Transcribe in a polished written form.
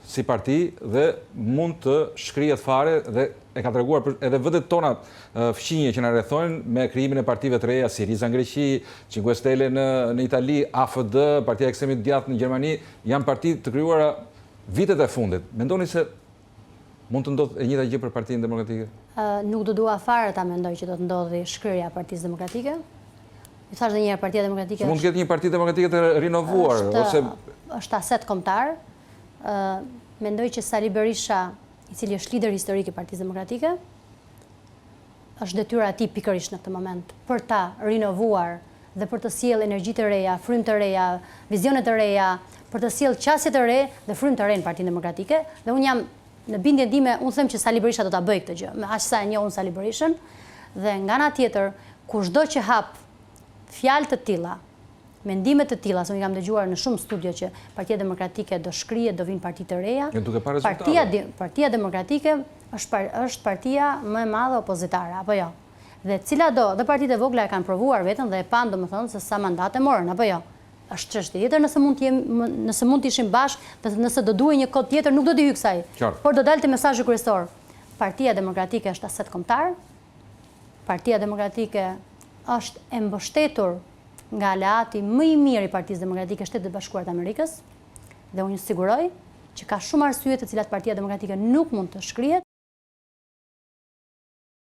si parti dhe mund të shkrihet fare dhe e ka treguar për edhe vendet tona fqinje që na rrethojnë me krijimin e partive të reja Siriza në Greqi, Cinque Stelle në në Itali, AFD, Partia e Ekstremit të Djathtë në Gjermani, janë parti të krijuara vitet e fundit. Mendoni se mund të ndodhë e njëjta gjë për Partinë Demokratike? Nuk do dua fare ta mendoj që do të ndodhi shkrirja e Partisë Demokratike. Ju thashë dhe një herë Partia Demokratike është Mund të ketë një Parti Demokratike të rinovuar ose është aset kombëtar. Mendoj që Sali Berisha, i cili është lider historik i Partisë Demokratike, është detyra e tij pikërisht në këtë moment për ta rinovuar dhe për të sjellë energji të reja, frymë të reja, vizione të reja, për të sjellë qasje të re dhe frymë të re në Partinë Demokratike dhe unë jam në bindjen time, unë them që Sali Berisha do ta bëjë këtë gjë, me aq sa e njoh unë Sali Berishën dhe nga ana tjetër, kushdo që hap fjalë të tilla, Mendime të tilla, se unë i kam dëgjuar në shumë studio që Partia Demokratike do shkrihet, do vijnë parti të reja. Duke parë rezultatet. Partia Demokratike është është partia më e madhe opozitare, apo jo? Dhe cilado, dhe partitë e vogla e kanë provuar veten dhe e panë domethënë se sa mandate morën, apo jo? Është çështje tjetër nëse mund të jem, nëse mund të ishim bashkë dhe nëse do duhej një kod tjetër, nuk do t'i hyj kësaj. Por do dal te mesazhi kryesor. Partia Demokratike është aset kombëtar. Partia Demokratike është e mbështetur nga aleati më i mirë i Partisë Demokratike, Shtetet e Bashkuara të Amerikës, dhe unë ju siguroj që ka shumë arsye të cilat Partia Demokratike nuk mund të shkrihet.